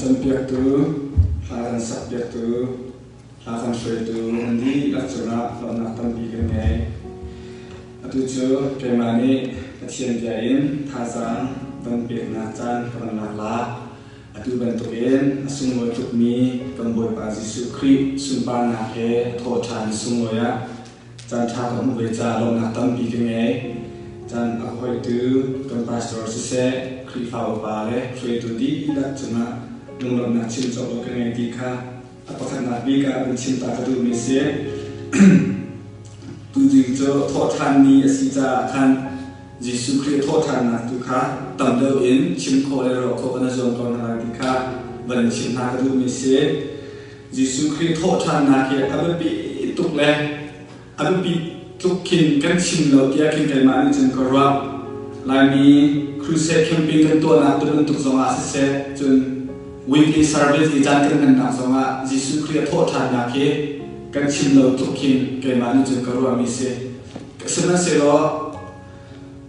campiaktu, hla kan sakpiaktu, hla kan hruaitu nan dihlak cungah lawmhnak tampi kan ngei. Atu cu keimah nih Pathian bia in thazaang van peknak caan ka van lak la. Atu bantukin a sunglawi tukmi kan Bawipa Jesuh Khrih sunparnak he a thawhṭhan i sunglawi ah Caan ṭha ka hmuh ve caah lawmhnak tampi ka ngei. Caan a ka hoihtu kan pastor siseh, Khrihfa upa le hruaitu dihlak cungah lunglawmhnak chim cawk lo ka ngei ti kha a pakhatnak bik ah vun chim ta ka duhmi a si. Tuzing cu thawhṭhan ni a si caah khan Jesuh Khrih thawhṭhannak tu kha tam deuh in chim khawh le ruah khawh kan i zuam ko hna lai ti kha van in chimh hna ka duhmi a si. Jesuh Khrih thawhṭhannak hi a biapi tuk le a biapi tluk khin kan chim lo tiah khin keimah nih cun ka ruah. Laimi crusade camping kan tuahnak ti bantuk zongah siseh, cun weekly service i caan kan hmannak zongah Jesuh Khrih a thawhṭhannak hi kan chim lo tluk khin keimah nih cun ka ruahmi si. Sihmanhsehlaw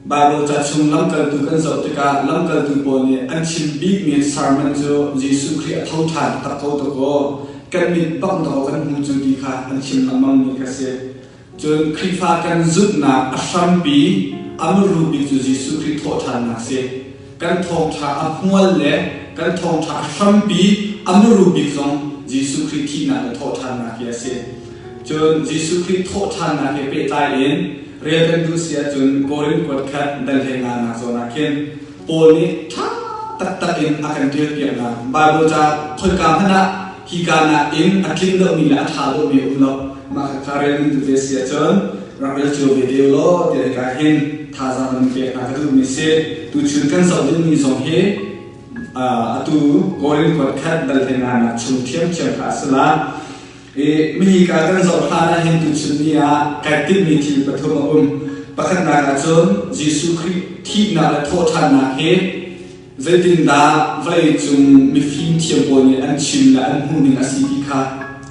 Baibal ca chung lamkaltu kan zoh tikah lamkaltu pawl nih an chim bikmi sermon cu Jesuh Khrih a tho ṭhan tak ko dakaw, kan mit bak dakaw kan hmu cu ti kha an chim lengmangmi kha si. Cun Khrihfa kan zumhnak a hrampi, a muru bik cu Jesuh Khrih thawhṭhannak si. Kan thawngṭha a hmual le kan thawngṭha a hrampi, a muru bik zong Jesuh Khrih thihnak le thawhṭhannak hi a si. Cun Jesuh Khrih thawhṭhannak he pehtlai in rel kan duh si ahcun Korin kuat khat dal hlei nga nak zawn ah khin Paul nih ṭha taktak in a kan ṭialpiaknak Baibal ca khoika hmanh ah hika nakin a tling deuhmi le a ṭha deuhmi a um lo. Mah kha rel nan duh ve si ahcun rak rel cio ve te u law tiah hika hin thazaang nan pek hna ka duhmi si. Tuchun kan zoh dingmi zong hi atu Korin kuat khat dal hlei nga nak chung ṭhiamṭhiam kha a si la. I mihi ka kan zoh hlan ah hin tuchun ni ah kai tinhmi thil pathum a um. Pakhatnak ah cun Jesuh Khrih thihnak le thawhṭhannak hi zeitindah vawleicung mifim thiam pawl nih an chim le an hmuhning a si ti kha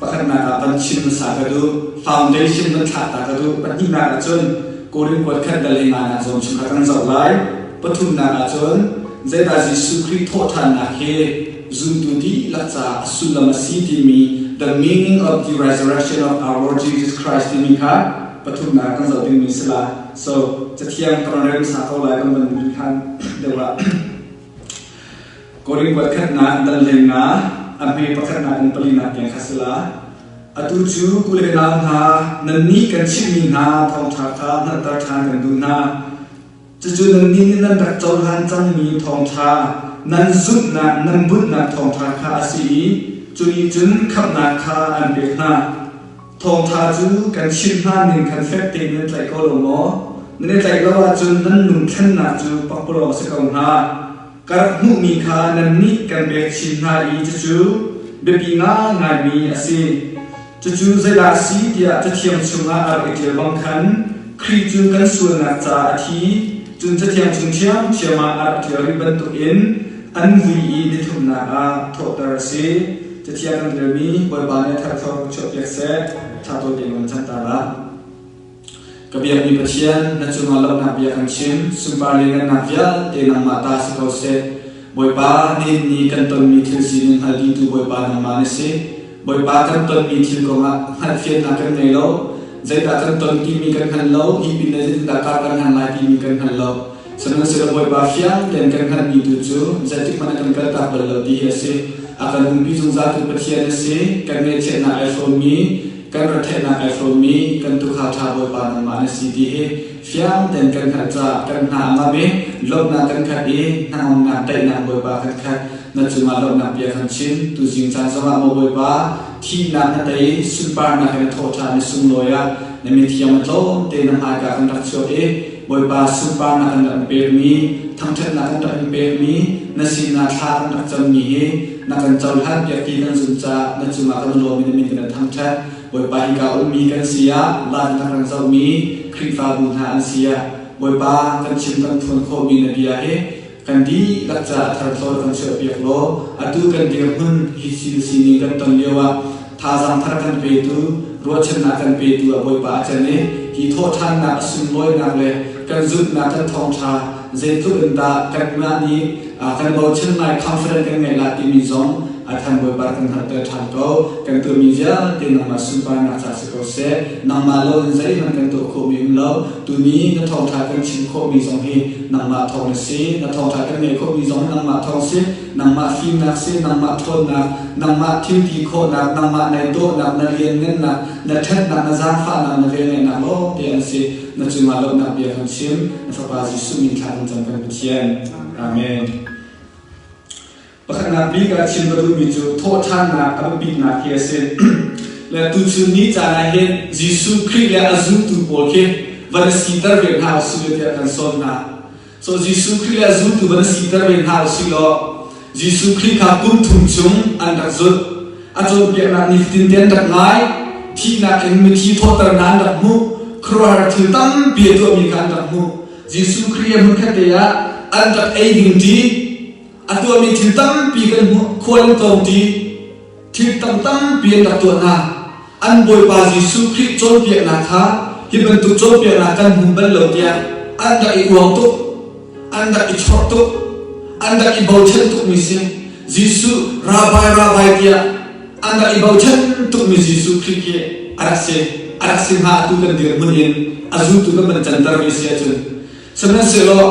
pakhatnak ah van chim hmasa ka duh. Foundation van thlak ta ka duh. Pahnihnak ah cun Korin kuat khat dal hi nga nak zawn chung kha kan zoh lai. Pathumnak ah cun zeidah Jesuh Khrih thawhṭhannak hi zumtu dihlak caah a sullam a si timi The Meaning of the Resurrection of Our Lord Jesus Christ timi kha pathumnak kan zoh dingmi si la. So cathiang kan rel hmasa ko lai kan van duh hlan deuh ah. Korin kuat khatnak dal hlei nga a hme pakhatnak in palinak tiang kha si la. Atu cu ku le nau hna nannih kan chimhmi hna thawngṭha kha hngalhter ṭhan kan duh hna. Cucu nannih nih nan rak cohlan cangmi thawngṭha, nan zumhnak, nan bunhnak thawngṭha kha a si i cu nih cun khamhnak kha an pek hna. Thawngṭha cu kan chimh hna ning khan fek tein nan tlaih ko lo maw? Nan i tlaih lo ahcun nan lungthlennak cu pakpalawng a si ko hnga. Ka rak hmuhmi kha nannih kan pek chin hna i cucu biapi ngaingaimi a si. Cucu zeidah a si tiah Cathiang chungah a rak i ṭial bang khan Khrih cu kan sualnak caah a thi, cun Cathiang chung ṭhiamṭhiam ah a rak ṭial rih bantukin an vui i nithumnak ah thawhter a si. Cathiang kan relmi Bawipa nih a tharchuak chuahpiak seh, ṭha tawi tein kan chan ta la. Ka biakmi Pathian, na cungah lawmhnak bia kan chim. Sunpar le ngannak vialte nangmah ta si ko seh. Bawipa, nihin ni kan tonmi thil sining hngal dihtu Bawipa nangmah na si. Bawipa, kan tonmi thil kongah hngalhfiannak kan ngei lo. Zeidah kan ton timi kan hngal lo. Hi pin le zeitindah kar kan hlan lai timi kan hngal lo. Sihmanhsehlaw Bawipa fiang tein kan hngalhmi tu cu zeitik hmanh ah kan kaltak bal lo ti hi a si. A kan umpi zungzaltu Pathian a si. Kan ngaihchiatnak ai hrawmmi, kan retheihnak ai hrawmmi kan tuukhal ṭha Bawipa nangmah na si ti hi fiang tein kan hngalh caah kan hna a ngam i lawmhnak kan khat i hnangamnak daihnak Bawipa kan khat na cungah lawmhnak bia kan chim tuzing caan zongah maw Bawipa thihnak na tei sunparnak in na thawh ṭhan i sunglawi ah na mithiang a tlawm te na hmaika kan rak chuak i Bawipa sunparnak kan rak pekmi thangṭhatnak kan rak in pekmi na sinah thla kan rak cammi hi na kan cohlan piak ti kan zumh caah na cungah kan lawm i na min kan thangṭhat. Bawipa hika ummi kan si ah lan na kan zohmi Khrihfabu hna an si ah Bawipa kan chim kan phuan khawhmi na bia hi kan dihlak caah tharthlaw kan chuahpiak law atu kan dirhmun hi thil sining kan ton lio ah thazaang thar kan petu ruahchannak kan petu ah Bawipa a can i hi thawhṭhannak a sunlawinak le kan zumhnak kan thawngṭha zeitluk in dah kanmah nih kan bochan lai confident kan ngeih la timi zong A than Bawipa kan hngalhter ṭhan ko. Kan tuahmi vialte nangmah sunparnak ca si ko seh. Nangmah lo in zeihmanh kan tuah khawhmi um lo. Tuni na thawngṭha kan chim khawhmi zong hi nangmah thawng na si. Na thawngṭha kan ngaih khawhmi zong hi nangmah thawng si. Nangmah fimnak si, nangmah ṭhawnnak, nangmah thilti khawhnak, nangmah nai dawhnak, na lianngannak, na ṭhatnak, na zaangfahnak, na velngeihnak lawngte an si. Na cungah lawmhnak bia kan chim. Na Fapa Jesuh min thla kan cam kan Pathian. Amen. Pakhatnak bik ah chim ka duhmi cu thawhṭhannak a biapitnak hi a si. Le tuchun ni caan ah hin Jesuh Khrih le a zultu pawl khi van i siter ve hna usih tiah kan sawm hna. So Jesuh Khrih le a zultu van i siter ve hna usih law Jesuh Khrih kha kum thum chung an rak zulh. A cawnpiaknak nifatin te an rak ngai. Thihnak in mithi thawhternak an rak hmuh. Khuaruahhar thil tampi a tuahmi kha an rak hmuh. Jesuh Khrih he hmunkhat te ah an rak ei ding ṭi. A tuahmi thil tampi kan hmuh. Khual an tlawng ṭi. Thil tam tampi an rak tuah hna. An Bawipa Jesuh Khrih cawnpiaknak kha hi bantuk cawnpiaknak kan hmu bal lo tiah an rak i uang tuk. An rak i chorh tuk. An rak i bochan tukmi si. Jesuh rabbi rabbi tiah an rak i bochan tukmi Jesuh Khrih khi a rak si. A rak si hnga atu kan dirhmun in a zultu kan van canter ve si ahcun. Sihmanhsehlaw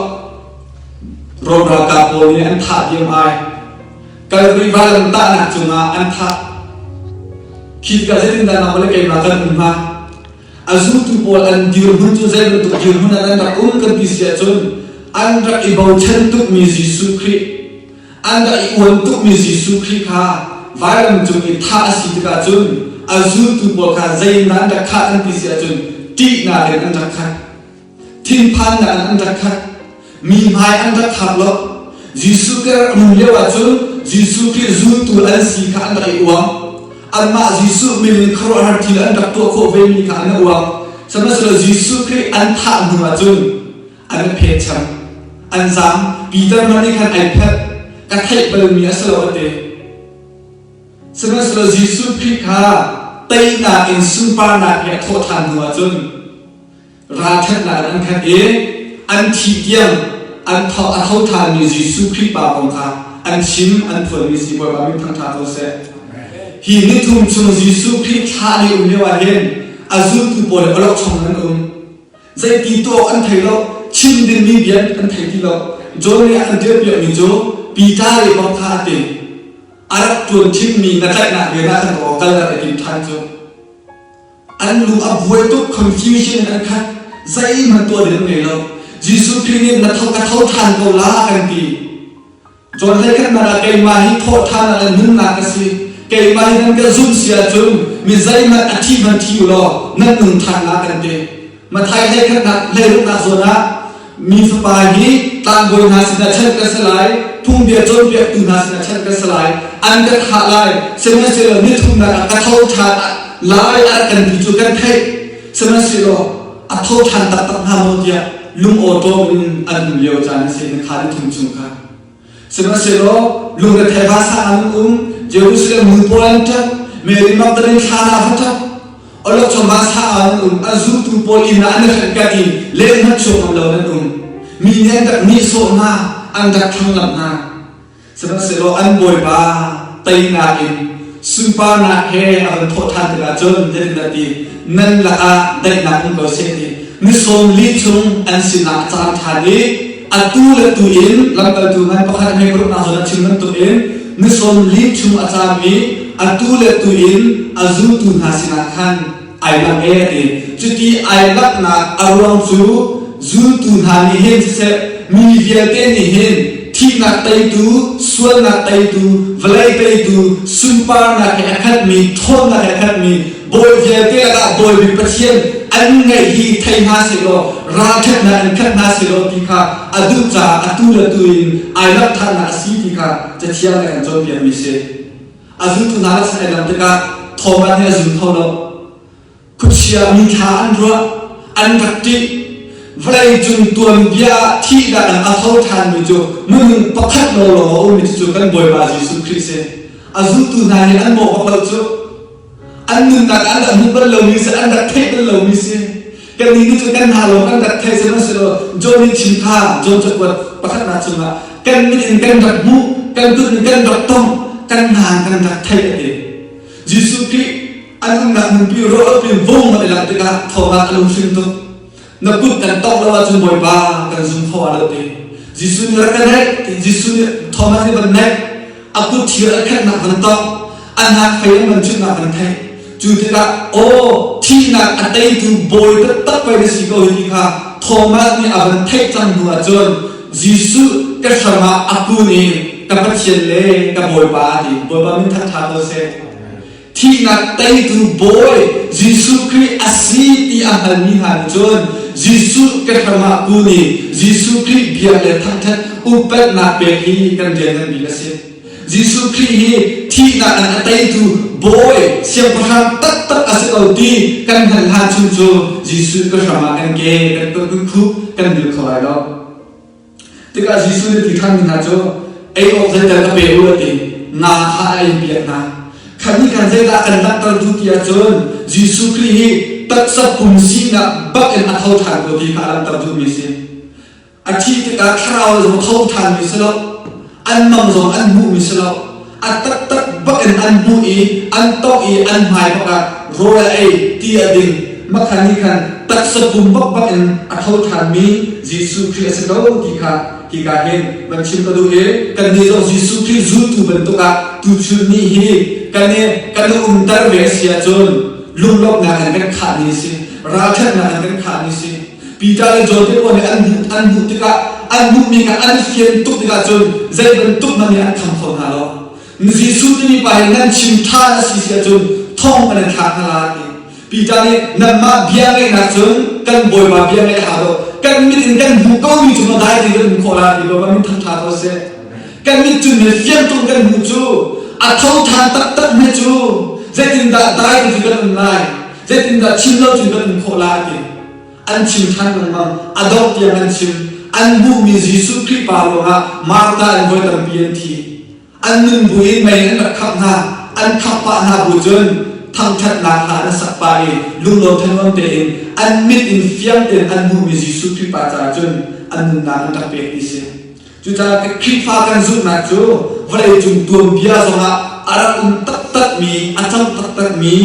Rom ralkap pawl nih an thah diam ai. Kalvari vailam tahnak cungah an thah. Khi tikah zeitindah nangmah le keimah kan um hnga? A zultu pawl an dirhmun cu zei bantuk dirhmun ah an rak um kan ti si ahcun an rak i bochan tukmi Jesuh Khrih, an rak i uan tukmi Jesuh Khrih kha vailam cung i thah a si tikah cun a zultu pawl kha zeitindah an rak khah kan ti si ahcun ṭihnak in an rak khat. Thinphannak in an rak khat. Mi hmai an rak khap lo. Jesuh Khrih a um lio ahcun Jesuh Khrih zultu an si kha an rak i uang. Anmah Jesuh min in khuaruahhar thil an rak tuah khawh vemi kha an i uang. Sihmanhsehlaw Jesuh Khrih an thah hnu ahcun an i phetcham. An zaam. Peter hmanh nih khan ai phelh. Ka theih balmi a si lo a ti. Sihmanhsehlaw Jesuh Khrih kha teinak in sunparnak he a thawh ṭhan hnu ahcun ralṭhatnak in an khat i an thih tiang an tho a tho ṭhanmi Jesuh Khrih pa kong kha an chim an phuanmi si Bawipa min thangṭha ko seh. Hi ni thum chung Jesuh Khrih thlah ni um lio ah hin a zultu pawl awlokchong an um. Zeiti tuah an thei lo, chim dingmi bia an thei ti lo. John nih a kan ṭialpiakmi cu Peter le bak kha a ti. A rak ṭuan ṭhimmi na tlaihnak rian ah khan kal rak i tim ṭhan cu. An lung a buai tuk, confusion in an khat. Zeihmanh tuah ding an ngei lo. Jesuh Khrih nih na tho ka tho ṭhan ko la a kan ti. John hleikhatnak ah keimah hi thawhṭhan le nunnak ka si. Keimah hi nan ka zumh si ahcun mi zeihmanh a thi hmanh thi u law nan nung ṭhan la kan ti. Matthai hleikhatnak hleiruknak zawn ah Mi Fapa hi tlangbawi hna sinah chanh ka si lai, phungbia cawnpiaktu hna sinah chanh ka si lai, an ka thah lai, sihmanhsehlaw ni thumnak ah ka tho ṭhan lai a rak kan ti cu kan theih. Sihmanhsehlaw a tho ṭhan taktak hnga maw tiah lung awṭawm in an um lio caan a si, na kha ni thum chung kha. Sihmanhsehlaw lungrethei vasa an um, Jerusalem nu pawl an ṭap, Mary Magdalene thlan ah va ṭap, awlokchong vasa an um, a zultu pawl inn ah an i hrenh kat i leng hmanh chuak ngam lo an um. Mi nih an rak nihsawh hna, an rak thlanglamh hna. Sihmanhsehlaw an Bawipa teinak in sunparnak he a van thawh ṭhan tikah cun zeitindah ti nan lakah daihnak um ko seh ti ni 40 chung an sinah a caan ṭhan i atu le tu in lamkaltu ngan pakhat hme paruknak zawn a chim bantukin ni 40 chung a caam i atu le tu in a zultu hna sinah khan ai lang e a ti. Cuti ai langhnak a ruang cu zultu hna nih hin siseh mi vialte nih hin thihnak teitu, sualnak teitu, vawlei teitu, sunparnak he a khatmi, ṭhawnnak he a khatmi bawi vialte lakah bawi bik Pathian an ngeih hi thei hna sehlaw ralṭhatnak in khat hna sehlaw ti kha a duh caah atu le tu in ai langh ṭhannak a si ti kha Cathiang nih a kan cawnpiakmi a si. A zultu hna le ai lam tikah Thomas nih a zum kho lo. Khuachia mi thla an ruah, an rak ṭih. Vawlei cung tuanbia ah thihnak in a tho ṭhanmi cu minung pakhat lawnglawng a ummi cucu kan Bawipa Jesuh Khrih si. A zultu hna nih an mawh bak lo cu. An nunnak an rak hmuh bal lomi si, an rak theih bal lomi si. Kannih nih cun kan hna lawng kan rak thei sihmanhsehlaw John nih chim kha John cakuat pakhatnak chungah kan mit in kan rak hmuh, kan kut in kan rak tongh. kan hna kan rak theih a ti. Jesuh Khrih an umnak hmunpi ruah lo vung an i langh tikah thawngah a lunghring tuk. Na kut kan tongh lo ahcun Bawipa kan zum kho ah lo ti. Jesuh nih rak ka naih ti. Jesuh nih Thomas nih van naih. A kut thir a khenhnak van tongh. A hnak fei an van chunhnak van theih. Cu tikah aw thihnak a teitu bawi taktak pei na si ko hi ti kha Thomas nih a van theih cang hnu ahcun Jesuh ka hram ah a kun i ka Pathian le ka Bawipa a ti. Bawipa min thangṭha ko seh. Thihnak teitu Bawi Jesuh Khrih a si ti a hngalmi hna nih cun Jesuh ka hram ah kun i Jesuh Khrih biak le thangṭhat upatnak pek hi kan rian ngan bik a si. Jesuh Khrih hi thihnak in a teitu Bawi siangpahrang taktak a si ko ti kan hngalh hlan chung cu Jesuh ka hram ah kan ke kan kan khup kan bil kho lai lo. Tikah Jesuh nih ti ṭhanmi hna cu ei awk zeital ka pe u a ti. Nga kha a ei piak hna. Khat nih khan zeidah kan langhter duh ti ahcun Jesuh Khrih hi taksa pum sinak bak in a tho ṭhan ko ti kha a langhter duhmi a si. A thih tikah thlarau zong tho ṭhanmi si lo, an mang zong an hmuhmi si lo. A taktak bak in an hmuh i an tongh i an hmai bak ah rawl a ei, ti a ding. Makhan nih khan taksa pum bakbak in a tho ṭhanmi Jesuh Khrih a si ko ti kha hika hin van chim ka duh i kannih zong Jesuh Khrih zultu bantuk ah tuchun ni hi kan i kan i umter ve a si ahcun lunglawmhnak in kan khahmi a si, ralṭhatnak in kan khahmi a si. Peter le John te pawl nih an hmuh an hmuh tikah an hmuhmi kha an fian tuk tikah cun zei bantuk hmanh nih an kham kho hna lo. Jesuh timi pa hi nan chim ṭhan a si si ahcun thong kan in thlak hna lai ti. Peter nih nanmah bia ngaihnak cun kan Bawipa bia ngaih a hau lo. Kan mit in kan hmuh komi cu maw dai tein kan um khawh lai ti Bawipa min thangṭha ko seh. Kan mit cun he fiang tuk kan hmuh cu a tho ṭhan taktak hme cu zeitindah dai te cu kan um lai zeitindah chim lo cun kan um khawh lai ti. An chim ṭhan lengmang. A dongh tiang an chim. An hmuhmi Jesuh Khrih pa ruangah Martha in voi tampi an thi. An nun buin mei an rak khangh hna. An khangh pah hna bu cun thangṭhatnak hla an sak pah i lunglawm thanuam tein an mit in fiang tein an hmuhmi Jesuh Khrih pa caah cun an nunnak an rak pek ti si. Cucaah Khrihfa kan zumhnak cu vawleicung tuanbia zongah a rak um taktakmi, a cang taktakmi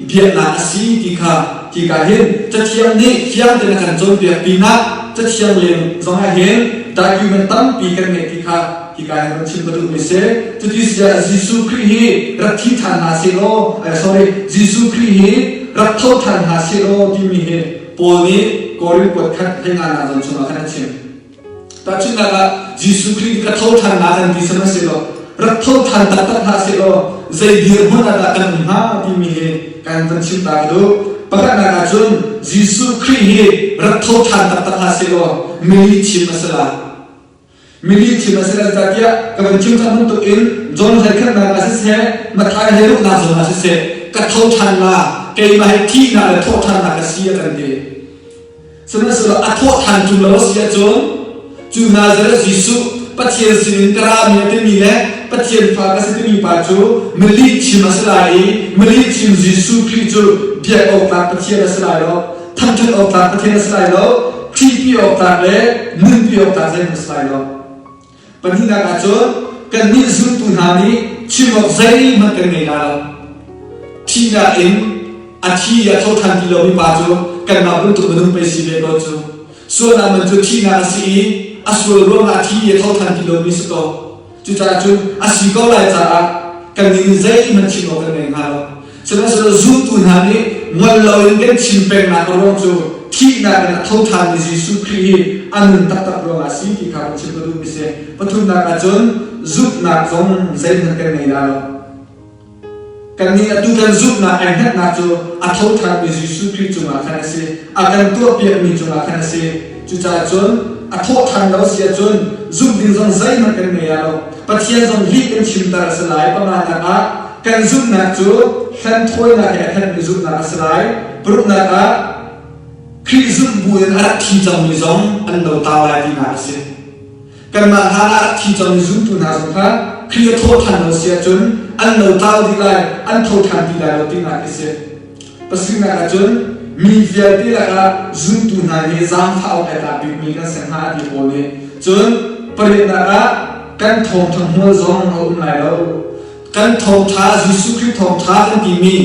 biaknak a si ti kha hika hin Cathiang nih fiang tein a kan cawnpiak pinah Cathiang leng zongah hin document tampi kan ngeih ti kha hika hin van chim ka duhmi a si. Cuti si ah Jesuh Khrih hi rak thi ṭhan hna sehlaw, eh, sorry, Jesuh Khrih hi rak tho ṭhan hna sehlaw timi hi Paul nih Korin kuat khat hleinganak zawn chungah khan a chim. Tahchunhnak ah Jesuh Khrih ka tho ṭhan na kan ti sihmanhsehlaw rak tho ṭhan taktak hlah sehlaw zei dirhmun ah dah kan um hnga timi hi kan van chim ta ka duh. Pakhatnak ah cun Jesuh Khrih hi rak tho ṭhan taktak hlah sehlaw mili chim a si la. Mili chim a si la zeicahtiah ka van chim cang bantuk in John 21 ah siseh Matthai 16 zong ah siseh ka tho ṭhan la keimah hi thihnak le thawhṭhannak ka si a kan ti. Sihmanhsehlaw a thawhṭhan ṭung lo a si ahcun cu Nazareth Jesuh Pathian sinin ka rami a timi le Pathian fa ka si timi pa cu milih chim a si lai i milih chim Jesuh Khrih cu biak awk tlak Pathian a si lai lo, thangṭhat awk tlak Pathian a si lai lo, ṭihpi awk tlak le nunpi awk tlak zeihmanh a si lai lo. Pahnihnak ah cun kannih zultu hna nih chim awk zeihmanh kan ngei la lo. Thihnak in a thi i a tho ṭhan ti lomi pa cu kanmah bantuk minung pei si ve ko cu. Sualnak man cu thihnak a si i a sual ruangah a thi i a tho ṭhan ti lomi si ko. Cucaah cun a si ko lai caah kannih nih zeihmanh chim awk kan ngei hnga lo. Sihmanhsehlaw zultu hna nih ngol loin kan chim pengnak a ruang cu thihnak in a tho ṭhanmi Jesuh Khrih hi a nun taktak ruangah a si ti kha kan chim ka duhmi si. Pathumnak ah cun zumhnak zong zeihmanh kan ngei la lo. Kannih atu kan zumhnak ai hngatnak cu a tho ṭhanmi Jesuh Khrih cungah khan a si. A kan tuahpiakmi cungah khan a si. Cucaah cun a thawh ṭhan lo si ahcun zumh ding zong zeihmanh kan ngei lo. Pathian zong lih kan chimter a si lai. Panganak ah kan zumhnak cu hlenthawinak he a khatmi zumhnak a si lai. Paruknak ah Khrih zumh bu in a rak thi cangmi zong an lotau lai tinak a si. Kanmah hlan ah a rak thi cangmi zumtu hna zong kha Khrih a thawh ṭhan lo si ahcun an lotau dih lai, an tho ṭhan ti lai lo tinak a si. Pasarihnak ah cun mi vialte lakah zumtu hna hi zaangfah awk ai tlak bikmi kan si hnga ti pawl nih cun pariatnak ah kan thawngṭha hmual zong a um lai lo. Kan thawngṭha Jesuh Khrih thawngṭha kan timi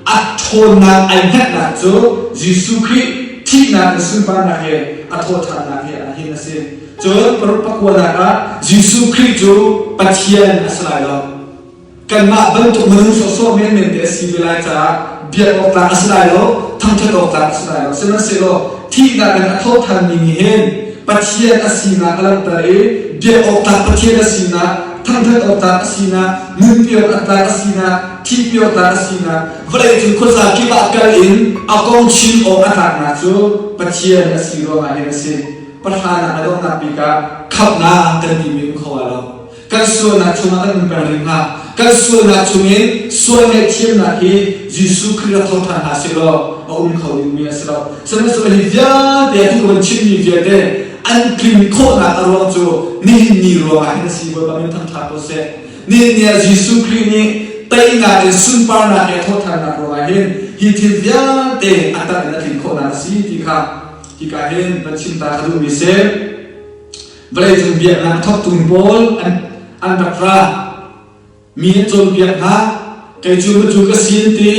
a ṭhawnnak ai hneknak cu Jesuh Khrih thihnak le sunparnak he a thawhṭhannak he ah hin a si. Cun paruk pakuanak ah Jesuh Khrih cu Pathian a si lai lo. Kanmah bantuk minung sawhsawh menmen te a si ve lai caah biak awk tlak a si lai lo, thangṭhat awk tlak a si lai lo. Sihmanhsehlaw thihnak in a thoṭhanmi nih hin Pathian a sinak a langhter i biak awk tlak Pathian a sinak, thangṭhat awk tlak a sinak, nunpi awk tlak a sinak, thihpi awk tlak a sinak, vawleicung khuaza kip ah kal in a kong chim awk a tlaknak cu Pathian a si ruangah hin a si. Pahranak a donghnak bik ah khamhnak kan timi um kho lo. Kan sualnak chungah kan um peng rih hnga. Kan sualnak chungin sual ngaihthiamnak hi Jesuh Khrih rak tho ṭhan hna sehlaw a um kho dingmi a si lo. Sihmanhsehlaw hi vialte atu ka van chimmi vialte an tlin khawhnak a ruang cu nihin ni ruangah hin a si. Bawipa min thangṭhat ko seh. Nihin ni ah Jesuh Khrih nih teinak in sunparnak he thawhṭhannak ruangah hin hi thil vialte a tak in a tlin khawhnak a si ti kha hika hin van chim ta ka duhmi si. Vawleicung biaknak thawktu pawl an, an rak ra. Mi an cawnpiak hna. Kei cu matu ka si an ti.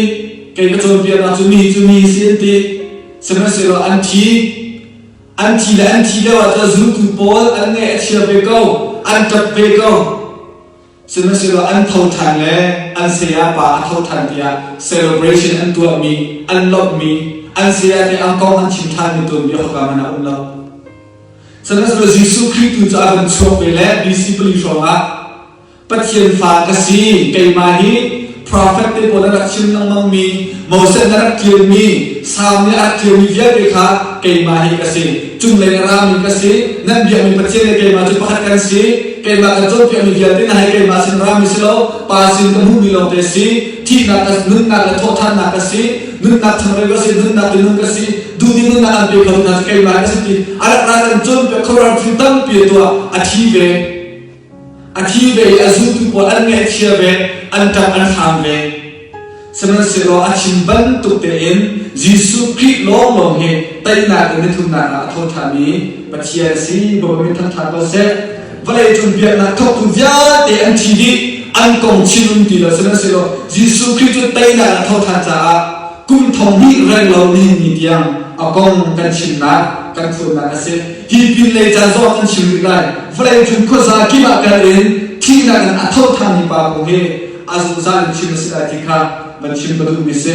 Kei ka cawnpiaknak cu mi cu mi si an ti. Sihmanhsehlaw an thi. An thi le an thi lio ah cun zultu pawl an ngaih a chia ve ko. An ṭap ve ko. Sihmanhsehlaw an tho ṭhan le an saya pa a tho ṭhan tiah celebration an tuahmi, an lawmhmi, an saya te an kong an chim ṭhanmi tuanbia khoka hmanh ah a um lo. Sihmanhsehlaw Jesuh Khrih tu cu a van chuak ve le BC pali hrawng ah Pathian fa ka si, keimah hi prophet te pawl an rak chim lengmangmi, Moses na rak ṭialmi, Salm nih a rak ṭialmi vialte kha keimah hi ka si. Cunglei a rami ka si, nan biakmi Pathian le keimah cu pakhat kan si. Keimah kan cawnpiakmi vialte hna hi keimah sin rami si lo, Pa sin ka hmuhmi lawngte si. Thihnak ka nunnak le thawhṭhannak ka si, nunnak changreu ka si, nunnak tinung ka si, duhdi nunnak an pe kho hna cu keimah ka si ti a rak ra kan cawnpiak khuaruahhar thil tampi a tuah, a thi ve. A thi ve i a zultu pawl an ngaihchia ve, an ṭap an hram ve. Sihmanhsehlaw a chim bantuk tein Jesuh Khrih lawnglawng hi teinak in nithumnak ah a tho ṭhanmi Pathian a si. Bawipa min thangṭhat ko seh. Vawleicung biaknak thawktu vialte an thi dih, an kong chim um ti lo. Sihmanhsehlaw Jesuh Khrih cu teinak a tho ṭhan caah kum thong hnih reng lo nihin ni tiang a kong kan chimnak, kan phuannak a si. Hi pinlei caan zong kan chim rih lai. Vawleicung khuaza kip ah kal in thihnak in a tho ṭhanmi pa kong hi a zungzal in chim a si lai ti kha van chim ka duhmi si.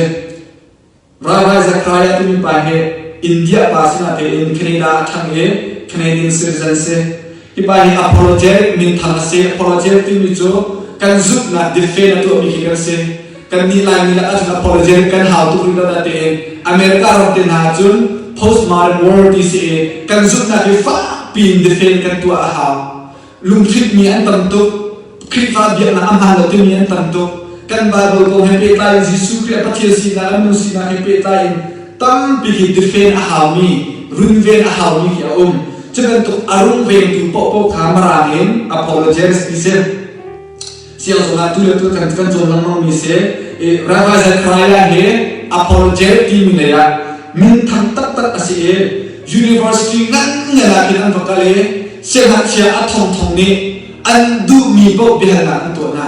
Rabbi Zachariah timi pa hi India pa sinah tein Canada a ṭhang i Canadian citizen si. Hi pa hi apologetic minthang a si. Apologetic timi cu kan zumhnak defend a tuahmi khi kan si. Kannih Laimi lakah cun apologetic kan hau tuk rih lo natein America ram te hna ahcun postmodern world ti si i kan zumhnak hi fakpi in defend kan tuah a hau. Lungthritmi an tam tuk. Khrihfa biaknak a hmaan lo timi an tam tuk. Kan Bible kong he pehtlai in Jesuh Khrih a Pathian sinak le minung sinak he pehtlai in tampi hi defend a haumi, runven a haumi khi a um. Cu bantuk a rungvengtu paohpaoh kha Mirang in apologetic ti si. Siangzung ah tu le tu kan kan cawn lengmangmi si. I Rabbi Zechariah hi apologetic timi lei ah minthang taktak a si i university ngan ngan ah khin an va kal i siangngakchia a thongthong nih an duhmi paoh biahalnak an tuah hna.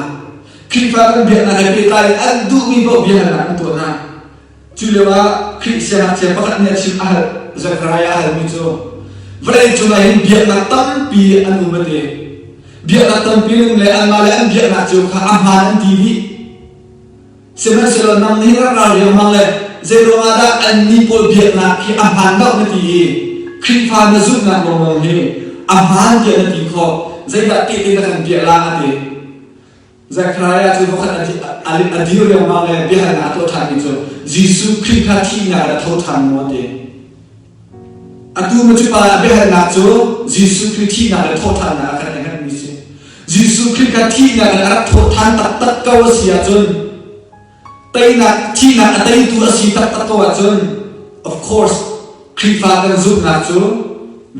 Khrihfa kan biaknak he pehtlai in an duhmi paoh biahalnak an tuah hna. Cu lio ah Khrih siangngakchia pakhat nih a chim a hal Zechariah a halmi cu vawlei cung ah hin biaknak tampi an um a ti. Biaknak tampi an um le anmah le an biaknak cio kha a hmaan an ti dih. Sihmanhsehlaw nang nih rak ral riangmang le zeiruang ah dah annih pawl biaknak hi a hmaan lo na ti i Khrihfa na zumhnak lawnglawng hi a hmaan tiah na ti khawh zeidah tehte na kan piah la a ti. Zechariah cu voikhat a dir riangmang le biahalnak a tuah ṭhanmi cu Jesuh Khrih kha thihnak in a tho ṭhan maw a ti. Atu ma cu pa biahalnak cu Jesuh Khrih thihnak le thawhṭhannak ah khan a herhmi si. Jesuh Khrih kha thihnak in a rak thawhṭhan taktak ko a si ahcun teinak thihnak a teitu a si taktak ko ahcun of course Khrihfa kan zumhnak cu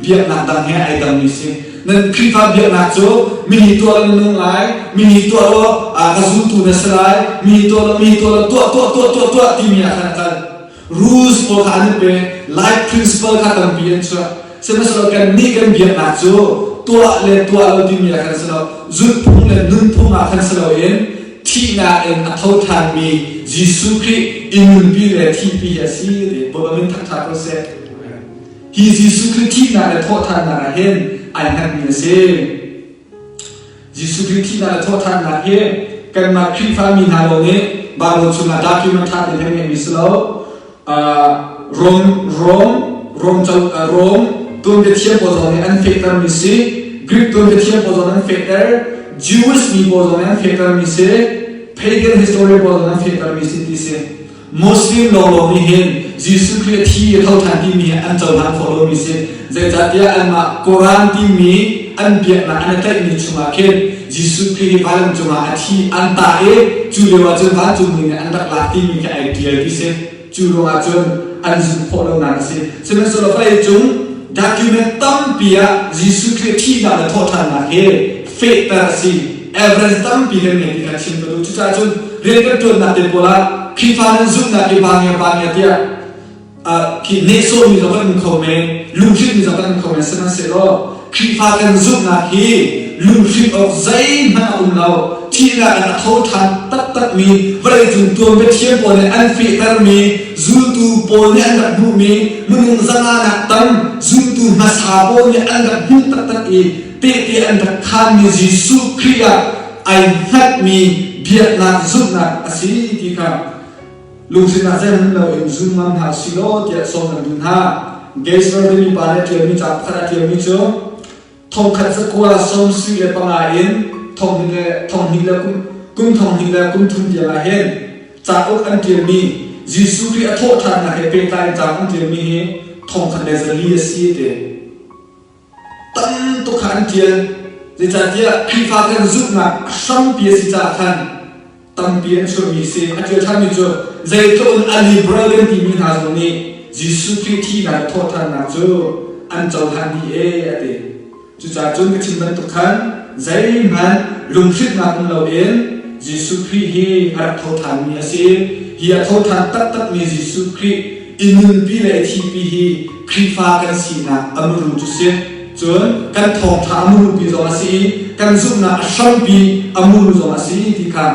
biaknak dang he ai dangmi si. Nan Khrihfa biaknak cu mihi tuah law na nung lai, mihi tuah law ka zultu na si lai, mihi tuah law mihi tuah law tuah tuah tuah tuah tuah timi ah khan a kal. Rules pawl kha an i pe, life principle kha tampi an chuah. Sihmanhsehlaw kannih kan biaknak cu tuah le tuah lo timi ah khan si lo, zulhphung le nunphung ah khan si loin Thihnak in a tho ṭhanmi Jesuh Khrih i nunpi le thihpi hi a si ti Bawipa min thangṭhat ko seh. Hi Jesuh Khrih thihnak le thawhṭhannak ah hin ai hngatmi a si. Jesuh Khrih thihnak le thawhṭhannak hi kanmah Khrihfa mi hna lawng nih Bible chungah document ṭha tein kan ngeihmi si lo. Rom Rom Rom Rom tuanbia thiam pawl zong nih an fehtermi si. Greek tuanbia thiam pawl zong nih an fehter. Jewish mi pawl zong nih an fehtermi si. Pagan historian pawl zong nih an fehtermi si ti si. Muslim lawnglawng nih hin Jesuh Khrih a thi a tho ṭhan timi hi an cohlan khawh lomi si. Zeicahtiah anmah Koran timi an biaknak an i tlaihmi chungah khin Jesuh Khrih hi vailam cungah a thi an tah i cu lio ah cun vancungmi nih an rak lak timi khi ai ṭial ti si. Cu ruangah cun an zumh khawh lonak a si. Sihmanhsehlaw vawlei cung document tampi ah Jesuh Khrih thihnak le thawhṭhannak hi fehter a si. Evidence tampi kan ngei ti kha chim ka duh. Cucaah cun rian kan ṭuannak te pawl ah Khrihfa nan zumhnak hi ba ngia ba ngia tiah khi nehsawhmi zong kan um kho men, lunghrinhmi zong kan um kho men. Sihmanhsehlaw Khrihfa kan zumhnak hi lunghrinh awk zeihmanh a um lo. Thihnak in a tho ṭhan taktakmi vawleicung tuanbia thiam pawl nih an fehtermi zultu pawl nih an rak hmuhmi minung zanganak tam zultu hmasa pawl nih an rak hmuh taktak i tehte an rak khaanmi Jesuh Khrih ah ai hngatmi biaknak zumhnak a si ti kha lungthin ah zeihmanh loin zum ngam hna usih law tiah sawm kan duh hna. Geisler timi pa nih a ṭialmi ca pakhat a ṭialmi cu thongkhat zakua 75 in thonghnih le kum 2000 le kum thum tiang ah hin cauk an ṭialmi Jesuh Khrih a thawhṭhannak he pehtlai in cauk an ṭialmi hi 1400 a si ti. Tam tuk kha an ṭial. Zeicahtiah Khrihfa kan zumhnak a hrampi a si caah khan tampi an chuahmi a si. A ṭial ṭhanmi cu zeitluk in a liberal kan timi hna zong nih Jesuh Khrih thihnak le thawhṭhannak cu an cohlan dih ee a ti. Cucaah cun ka chim bantuk khan zeihmanh lunghrinhnak um loin Jesuh Khrih hi a rak thoṭhanmi a si. Hi a thoṭhan taktakmi Jesuh Khrih i nunpi le i thihpi hi Khrihfa kan sinak a muru cu si. Cun kan thawngṭha a murupi zong a si i kan zumhnak a hrampi a muru zong a si ti kha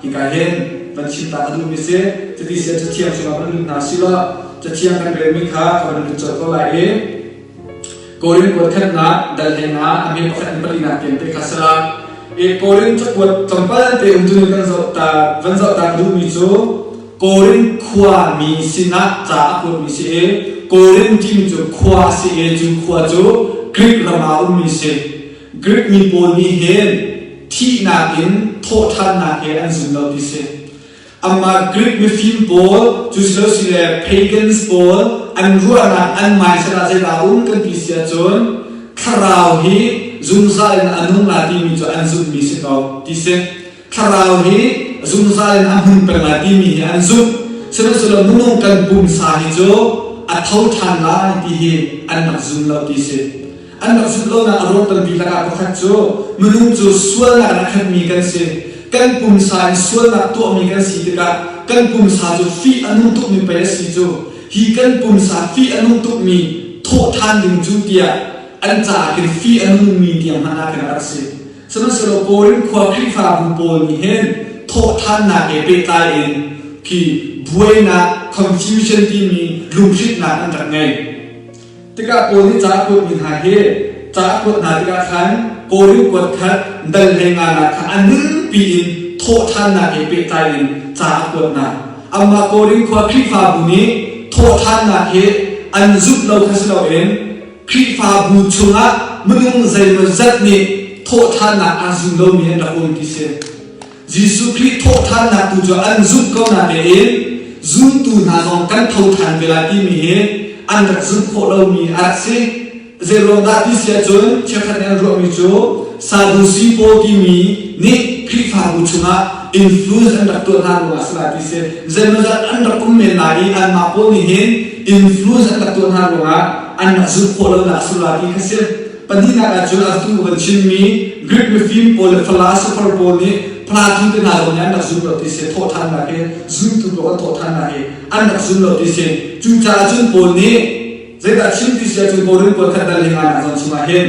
hika hin van chim ta ka duhmi si. Cuti sian Cathiang chungah van lut hna si law Cathiang kan relmi kha ka van lut colh ko lai i Korin kuat khatnak dal hleng ah a hme pakhat in palinak tiang te kha si la. I Korin cakuat tlawmpal te um tu kan zoh ta van zoh ta ka duhmi cu Korin khuami sinah ca a kuatmi si i Korin timi cu khua a si i cu khua cu Greek ram ah a ummi si. Greek mi pawl nih hin thihnak in thawhṭhannak he an zum lo ti si. Amah Greek mifim pawl, cu silosile pagans pawl an ruahnak an mindset ah zeidah a um kan ti si ahcun thlarau hi zungzal in a nung la timi cu an zumhmi si ko ti si. Thlarau hi zungzal in a hmun peng lai timi hi an zumh. Sihmanhsehlaw minung kan pumsa hi cu a tho ṭhan lai ti hi an rak zum lo ti si. An rak zumh lonak a ruang tampi lakah pakhat cu minung cu sualnak in a khatmi kan si. Kan pumsa in sualnak tuahmi kan si tikah kan pumsa cu fih a nung tukmi pei a si cu. Hi kan pumsa fih a nung tukmi thawhṭhan ding cu tiah an caah khin fih a nungmi tiang hmanh ah khin a rak si. Sihmanhsehlaw Korin khua Khrihfabu pawl nih hin thawhṭhannak he pehtlai in khi buainak confusion timi lunghrinhnak an rak ngei. Tikah Paul nih ca a kuatmi hna hi ca a kuat hna tikah khan Korin kuat khat dal hlei nganak kha a ningpi in thawhṭhannak he pehtlai in ca a kuat hna. Amah Korin khua Khrihfabu nih thawhṭhannak hi an zumh lo kha si loin Khrihfabu chungah minung zeimawzat nih thawhṭhannak aa zum lomi an rak um ti si. Jesuh Khrih thawhṭhannak tu cu an zumh ko natein zumtu hna zong kan tho ṭhan ve lai timi hi an rak zumh khawh lomi a rak si. Zeiruang dah ti si ahcun cheukhat nih an ruahmi cu Sadusi pawl timi nih Khrihfabu chungah influence an rak tuah hna ruangah a si lai ti si. Zeimawzat an rak um men lai i anmah pawl nih hin influence an rak tuah hna ruangah an rak zulh khawh lonak a si lai ti kha si. Pahnihnak ahcun atu van chimmi Greek mifim pawl le philosopher pawl nih Plato te hna zong nih an rak zum lo ti si. Thawhthannak hi zumtu pawl kan thawhthannak hi an rak zum lo ti si. Cucaah cun Paul nih zeidah chim ti si ahcun Korin pawl khat dal hinga nak zong chungah hin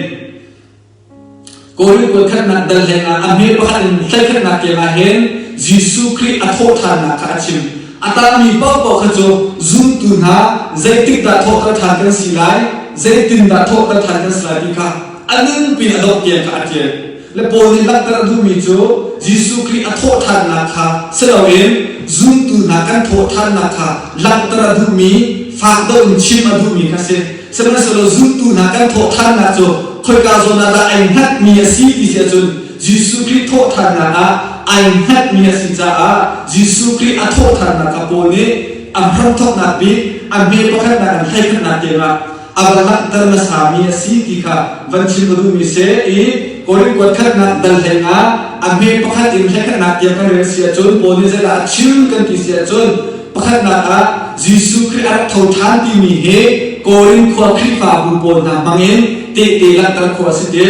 Korin pawl khatnak dal hlengah a hme pakhat in hleikhatnak tiangah hin. Jesuh Khrih a thawhṭhannak kha a chim. A tangmi paohpaoh kha cu zumtu hna zeitik dah thawhter ṭhan kan si lai, zeitindah thawhter ṭhan kan si lai ti kha a nunpi in a dongh tiang kha a ṭial. Le Paul nih langhter a duhmi cu Jesuh Khrih a thawhṭhannak kha si loin zumtu hna kan thawhṭhannak kha langhter a duhmi, fak deuh in chim a duhmi kha a si. Sihmanhsehlaw zumtu hna kan thawhṭhannak cu khoika zawn ah dah ai hngatmi a si ti si ahcun Jesuh Khrih thawhṭhannak ah ai hngatmi a si caah Jesuh Khrih a thawhṭhannak kha Paul nih a hramthawknak bik a hme pakhatnak in hleikhatnak tiangah a va langhter hmasami a si ti kha van chim ka duhmi si i Korin kuat khatnak dal hlei ah a hme pakhat in hleikhatnak tiang kan rel si ahcun Paul nih zeidah a chim kan ti si ahcun Pakhatnak ah Jesuh Khrih a rak tho ṭhan timi hi Korin khua Khrihfabu pawl hna hmangin tehte langhter khawh a si ti.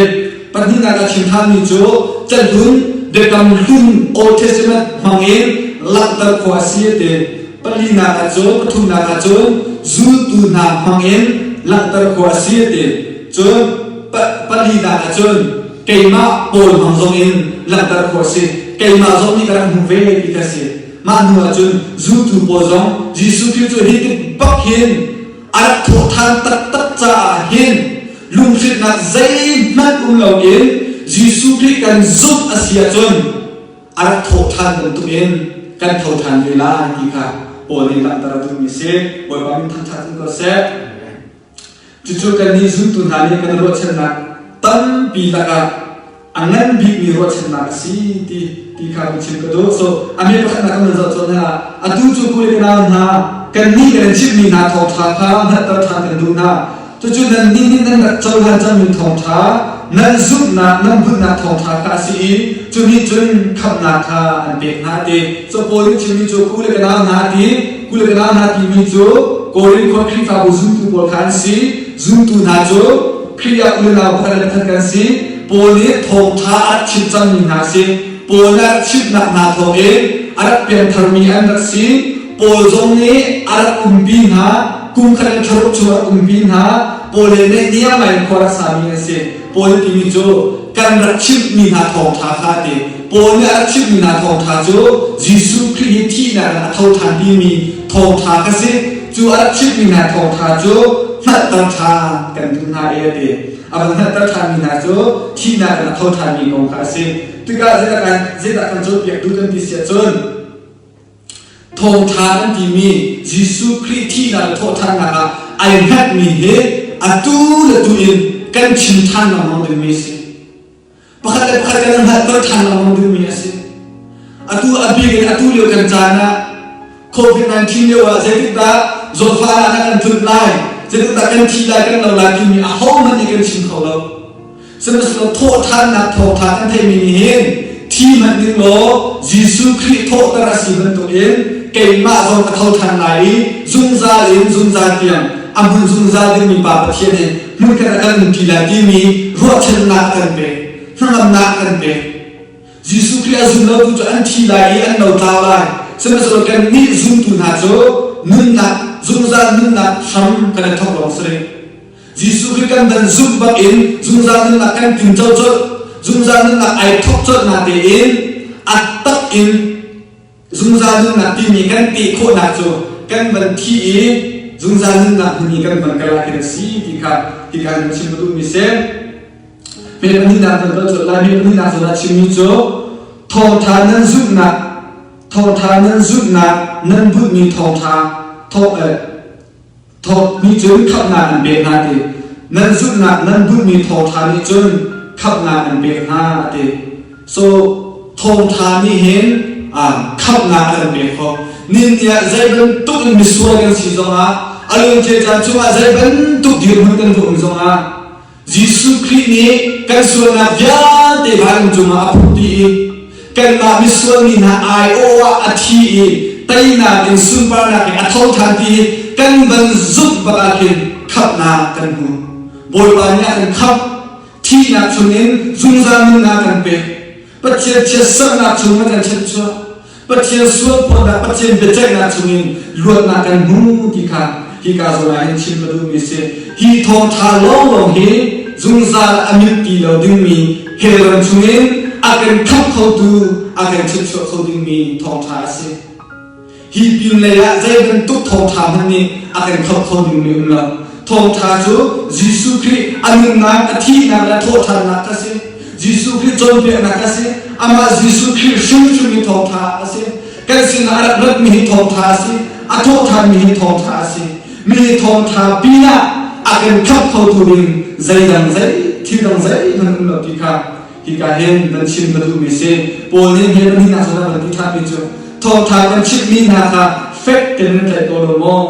Pahnihnak ah chim ṭhanmi cu cahlun Biakam Hlun Old Testament hmangin langhter khawh a si ti. Palinak ah cun pathumnak ah cun zultu hna hmangin langhter khawh a si ti. Cun palinak ah cun keimah Paul hmang zongin langhter khawh a si. Keimah zong nih ka rak hmuh ve ti kha a si. Mah hnu ahcun zultu pawl zong Jesuh Khrih cu hi tluk bak hin a rak thawhṭhan taktak caah hin lunghrinhnak zeihmanh um loin Jesuh Khrih kan zumh a si ahcun a rak thawhṭhan bantukin kan tho ṭhan ve lai ti kha Paul nih langhter a duhmi si. Bawipa min thangṭhat in ko seh. Cucu kannih zumtu hna nih kan ruahchannak tampi lakah a ngan bikmi ruahchannak a si ti ti kha kan chim ka duh. So a me pakhatnak kan zoh cawn hna atu cu ku le ka nau hna kannih kan chimmi hna thawngṭha kha hngalhter ṭhan kan duh hna. Cucu nannih nih nan rak cohlan cangmi thawngṭha nan zumhnak nan bunhnak thawngṭha kha a si i cu nih cun khamhnak kha an pek hna ti. So Paul nih chimmi cu ku le ka nau hna ti ku le ka nau hna timi cu Korin khua Khrihfabu zumtu pawl kha an si. Zumtu hna cu Khrih ah unau pakhat le pakhat kan si. Paul nih thawngṭha a rak chimh cangmi hna a si. Paul nih a rak chimhnak hna thawngin a rak piangtharmi an rak si. Paul zong nih a rak umpi hna. Kum khat le thlaruk chung a rak umpi hna. Paul he naihniam ngai in khua rak sami an si. Paul nih timi cu kan rak chimhmi hna thawngṭha kha a ti. Paul nih a rak chimhmi hna thawngṭha cu Jesuh Khrih hi thihnak in a tho ṭhan timi thawngṭha kha si. Cu a rak chimhmi hna thawngṭha cu hngalhter ṭhan kan duh hna i a ti. A van hngalhter ṭhanmi hna cu thihnak in a tho ṭhanmi kong kha a si. Tikah zeidah kan, zeidah kan cawnpiak duh kan ti si ahcun Thawngṭha kan timi Jesuh Khrih thihnak le thawhṭhannak ah ai hngatmi hi atu le tu in kan chim ṭhan lengmang dingmi a si. Pakhat le pakhat kan hngalhter ṭhan lengmang dingmi a si. Atu a bik in atu lio kan caan ah COVID-19 lio ah zeitikdah zawtfahnak ah kan tlunh lai, zeitikdah kan thi lai, kan lo lai timi ahohmanh nih kan chim kho lo. Sihmanhsehlaw thawhṭhannak thawngṭha kan theihmi nih hin thi hmanh ning law Jesuh Khrih thawhter a si bantukin keimah zong ka tho ṭhan lai i zungzal in zungzal tiang a hmun zungzal dingmi Pa Pathian he hmunkhat ah kan umṭi lai timi ruahchannak a kan pek, hnangamnak a kan pek. Jesuh Khrih a zum lotu cu an thi lai i an lotlau lai. Sihmanhsehlaw kannih zumtu hna cu nunnak, zungzal nunnak hram kan i thawk lawng si rih. Jesuh Khrih kan van zumh bak in zungzal nunnak kan tinco colh, zungzal nunnak ai thawk colh na tein a tak in zungzal nunnak timi kan teh khawhnak cu kan van thi i zungzal nunnak hmun i kan van kal ah khin a si ti kha hika hin chim ka duhmi si. Hme pahnihnak kan kal colh lai. Hme pahnihnak zawn ah chimmi cu thawngtha nan zumhnak thawngtha nan zumhnak nan bunhmi thawngtha thawng Thawk nih cun khamhnak an pek hna ti. Nan zumhnak nan bunhmi thawngṭha nih cun khamhnak an pek hna a ti. So thawngṭha nih hin khamhnak a kan pek khawh. Nin ah zei bantuk in misual kan si zongah a luancia caan chungah zei bantuk dirhmun kan va um zongah Jesuh Khrih nih kan sualnak vialte vailam cungah a phurh dih i kanmah misual mi hna aiawh ah a thi i teinak in sunparnak in a tho ṭhan ti hi kan van zumh bak ah khin khamhnak kan hmu. Bawipa nih a kan khamh. Thihnak chungin zungzal nunnak kan pek. Pathian chiatserhnak chung a kan chanhchuah. Pathian sualphuannak, Pathian biaceihnak chungin luatnak kan hmu ti kha hika zawn ah hin chim ka duhmi a si. Hi thawngṭha lawnglawng hi zungzal a mit ti lo dingmi hell ram chungin a kan khamh khotu, a kan chimchuah kho dingmi thawngṭha a si. Hi pinlei ah zei bantuk thawngṭha hmanh nih a kan khamh kho dingmi um lo. Thawngṭha cu Jesuh Khrih a nunnak, a thihnak le a thawhṭhannak kha si. Jesuh Khrih cawnpiaknak a si. Amah Jesuh Khrih hrimhrim hi thawngṭha a si. Kan sinah a rak ratmi hi thawngṭha a si. A thawhṭhanmi hi thawngṭha a si. Mi thawngṭha pinah a kan khamh khotu ding zeidang zei thil dang zeihmanh um lo ti kha hika hin van chim ka duhmi si. Paul nih hi nan hinak zawn ah van ti ṭhanmi cu thawngṭha kan chimhmi hna kha fek tein nan tlaih ko lo maw?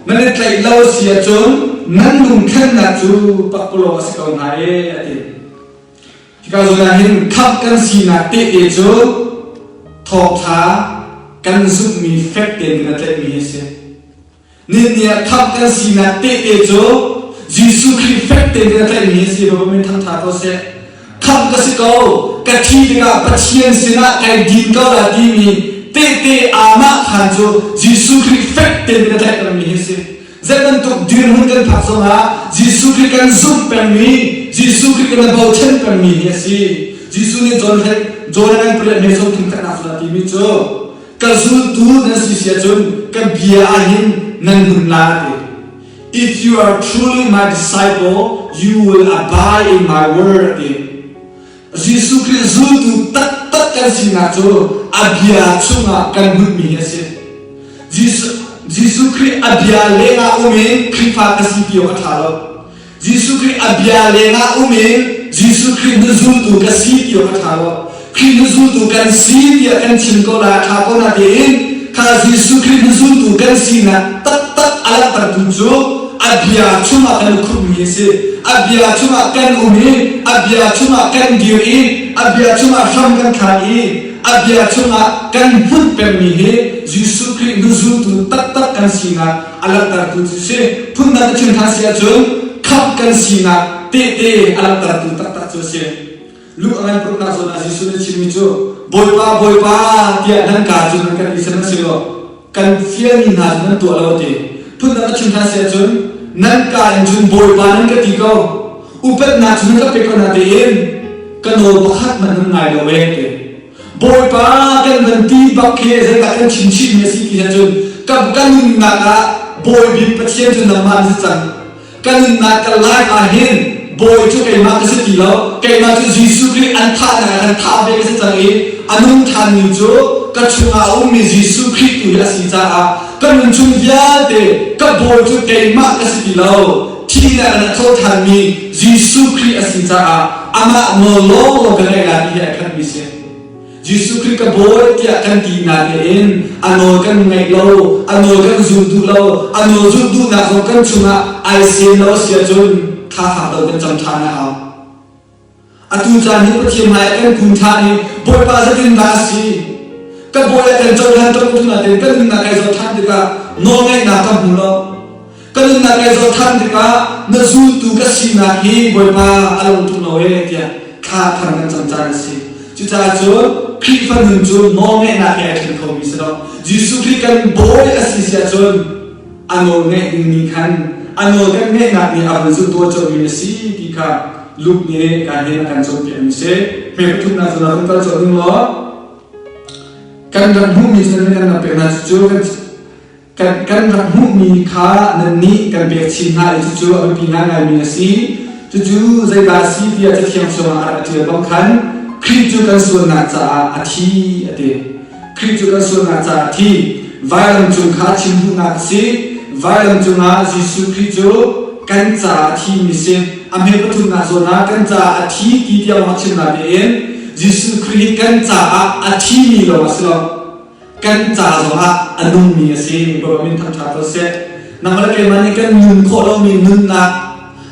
Nan i tlaih lo si ahcun nan lungthlennak cu pakpalawng a si ko hna e a ti. Hika zawn ah hin khamh kan sinak tehte cu thawngṭha kan zumhmi fek tein kan tlaihmi hi a si. Nihin ah khamh kan sinak tehte cu Jesuh Khrih fek tein kan tlaihmi a si. Bawipa min thangṭha ko seh. Khamh ka si ko, ka thi tikah Pathian sinah kai din ko la timi tehte aamah khan cu Jesuh Khrih fek tein kan tlaih pengmi hi a si. Zei bantuk dirhmun kan phak zongah Jesuh Khrih kan zumh pengmi, Jesuh Khrih kan bochan pengmi hi a si. Jesuh nih John hlei John a kan pariat mei sawm thum khatnak timi cu Ka zultu nan si si ahcun ka bia ah hin nan hmun la ti. If you are truly my disciple, you will abide in my word ti. Jesuh Khrih zultu taktak kan sinak cu a bia chungah kan hmunmi hi a si. Jesuh, Jesuh Khrih a bia lengah um in Khrihfa ka si ti awk a ṭha lo. Jesuh Khrih a bia lengah um in Jesuh Khrih na zultu ka si ti awk a ṭha lo. Khrih na zultu kan si tiah kan chim ko lai a ṭha ko na tiin kha Jesuh Khrih na zultu kan sinak taktak a langhtertu cu a bia chungah kan i khumhmi a si. A bia chungah kan um i a bia chungah kan dir i a bia chungah hram kan thlak i a bia chungah kan hmunh pengmi hi Jesuh Khrih na zultu taktak kan sinak a langhtertu cu si. Phundang ka chim ṭhan si ahcun khamh kan sinak tehte a langhtertu taktak cu a si. Luke a ngan paruknak zawn ah Jesuh nih a chimmi cu Bawipa, Bawipa tiah nan kaa cu nan kan ti sihmanhsehlaw kan fialmi hna cu nan tuah lo a ti. Phundang ka chim ṭhan si ahcun nan kaa in cun Bawipa nan ka ti ko, upatnak cu nan ka pek ko na tein ka nawl pakhat hmanh nan ngai lo ee ti. Bawipa kan van ti bak khi zeidah kan chim chihmi a si ti ahcun ka ka nunnak ah Bawi bik Pathian cu nangmah na si cang. Ka nunnak ka life ah hin Bawi cu keimah ka si ti lo. Keimah cu Jesuh Khrih an thahnak ah kan thah ve ka si cang i a nung ṭhanmi cu ka chungah a ummi Jesuh Khrih tu hi a si caah ka nun chung vialte ka Bawi cu keimah ka si ti lo. Thihnak in a tho ṭhanmi Jesuh Khrih a si caah amah nawl lawnglawng ka ngaih lai ti hi ai khatmi si. Jesuh Khrih ka bawi tiah kan ti na tein a nawl kan ngaih lo, a nawl kan zul duh lo, a nawl zulh duhnak zong kan chungah ai sem lo a si ahcun tha fak lo kan cam ṭhan a hau. Atu caan hi Pathian hmai ah kan kun ṭhan i Bawipa zeitin dah a si? Ka bawi ah kan cohlan ṭong ṭung nain kan nunnak kai zoh ṭhan tikah nawlngaihnak ka hmu lo. Ka nunnak kai zoh ṭhan tikah na zultu ka sinak hi Bawipa a lo ṭung lo ee tiah thla thar kan cam caan a si. Cucaah cun Khrihfa nun cu nawlngaihnak he ai ṭhen khomi si lo. Jesuh Khrih kan bawi a si si ahcun a nawl ngeih dingmi khan a nawl kan ngeihnak nih a van zulh tuah colhmi a si ti kha Luke nih ka hin a kan cawnpiakmi si. Hme pathumnak cu na rung kal colh ning law kan rak hmuhmi cu nan kan rak pek hna cucu kan, kan rak hmuhmi kha nannih kan pek chin hna i cucu a biapi ngaingaimi a si. Cucu zeidah a si tiah Cathiang chungah a rak ṭial bang khan Khrih cu kan sualnak caah a thi a ti. Khrih cu kan sualnak caah a thi. Vailam cung kha chim duhnak a si. Vailam cungah Jesuh Khrih cu kan caah a thimi si. A hme pathumnak zawn ah kan caah a thi ti tiang a chim natein Jesuh Khrih hi kan caah a thimi lawng a si lo. Kan ca zongah a nungmi a si. Bawipa min thangṭhat ko seh. Nangmah le keimah nih kan nun khawh lomi nunnak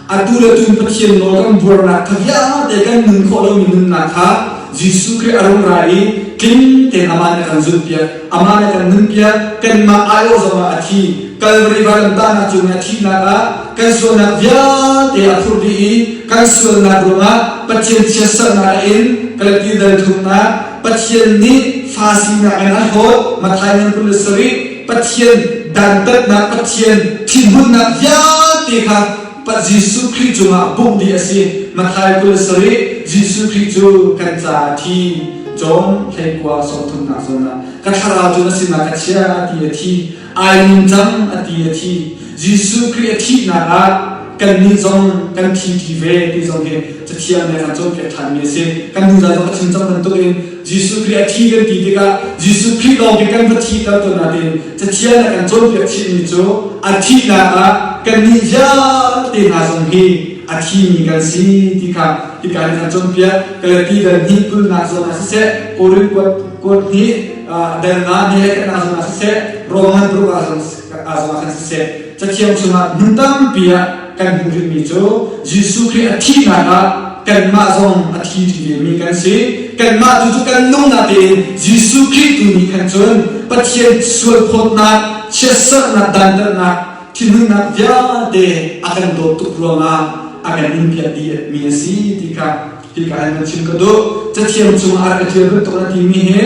Atu le tu Pathian nawl kan buarnak kha vialte kan nun khawh lomi nunnak kha Jesuh Khrih a rung ra i tling tein amah nih a kan zulhpiak, amah nih a kan nunpiak, kanmah aiawh zongah a thi. Kalvari vailamtahnak cung i a thihnak ah kan sualnak vialte a phurh dih i kan sualnak ruangah Pathian chiatserhnak a in Galati dal thumnak Pathian nih fa sinak in a hlawt Matthai ngan 27 Pathian dantatnak Pathian thinhunnak vialte kha Jesuh Khrih cungah bungh dih a si. Matthai 27 Jesuh Khrih cu kan caah a thi. John 19 sawmthumnak zawn ah ka thlarau cu na sinah ka chia a ti a thi ai lim cang a ti a thi. Jesuh Khrih a thihnak ah kannih zong kan thi ṭi ve ti zong hi Cathiang nih a kan cawnpiak ṭhanmi a si. Kan hnu zan zong a chim cang bantukin Jesuh Khrih a thi kan ti tikah Jesuh Khrih lawng khi kan va thihter tawn nain Cathiang nih a kan cawnpiak chihmi cu a thihnak ah kannih vialte hna zong hi a thimi kan si ti kha hika hin kan cawnpiak. Galati dal hnih kulnak zawn ah siseh, Korin kuat kuat hnih dal nga hnih le khatnak zawn ah siseh, Roman paruk ah zong ah khan siseh, Cathiang chungah hmun tampi ah kan hmuh rihmi cu Jesuh Khrih a thihnak ah kanmah zong a thi ṭi vemi kan si. Kanmah tu cu kan nung natein Jesuh Khrih tu nih khan cun Pathian sualphawtnak, chiatserhnak, dantatnak, thinhunnak vialte a kan dawt tuk ruangah a kan inpiak dihmi a si ti kha hika hin van chim ka duh. Cathiang chungah a rak i ṭial bantuk na timi hi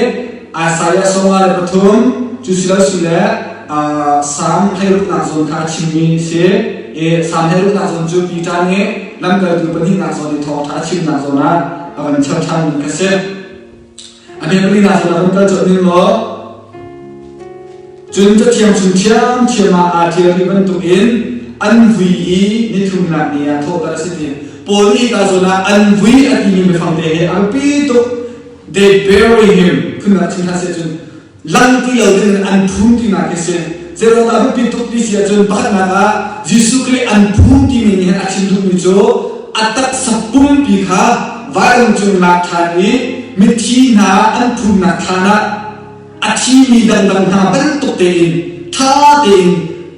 Isaiah 53 cu si lo si le Salm hleiruknak zawn kha a chimmi a si. I Salm hleiruknak zawn cu Peter nih lamkaltu pahnihnak zawn i thawngṭha a chimnak zawn ah a van char ṭhanmi kha si. A hme palinak zawn ah van kal colh ning law cun Cathiang chung ṭhiamṭhiam ah aa ṭial rih bantukin an vui i nithumnak ni ah thawhter a si ti. Paul nih hika zawn ah an vui a timi biafang te hi a biapi tuk. They bury him phun ah chim hlah seh cun lang ti lo ding in an phum tinak khi si. Zeiruang dah biapi tuk ti si ahcun pakhatnak ah Jesuh Khrih an phum timi nih hin a chim duhmi cu a taksa pumpi kha vailam cung lak ṭhan i mithi hna an phumnak thlan ah a thimi dangdang hna bantuk tein ṭha tein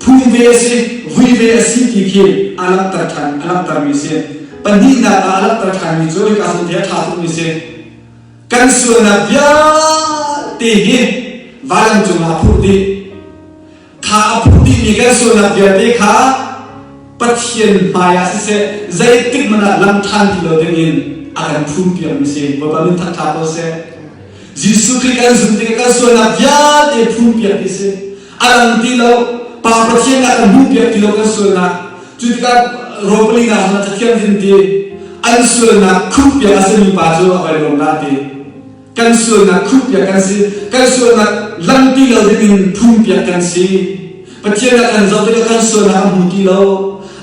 phum ve a si, vui ve a si ti khi a langhter ṭhan a langhtermi a si. Pahnihnak ah a langhter ṭhanmi cu hika zawn te a ṭha tukmi a si. Kan sualnak vialte hi vailam cungah a phurh dih. Kha a phurh dihmi kan sualnak vialte kha Pathian hmai ah siseh zeitik hmanh ah lam ṭhan ti lo dingin a kan phumpiakmi si. Bawipa min thangṭha ko seh. Jesuh Khrih kan zumh tikah kan sualnak vialte phumpiak ti si. A lang ti lo. Pa Pathian ah kan hmuhpiak ti lo kan sualnak. Cu tikah Rom palinak zongah Cathiang din ti an sualnak khuhpiak a simi pa cu a vai lawm dah ti. Kan sualnak khuhpiak kan si. Kan sualnak lang ti lo dingin phumpiak kan si. Pathian a kan zoh tikah kan sualnak a hmu ti lo.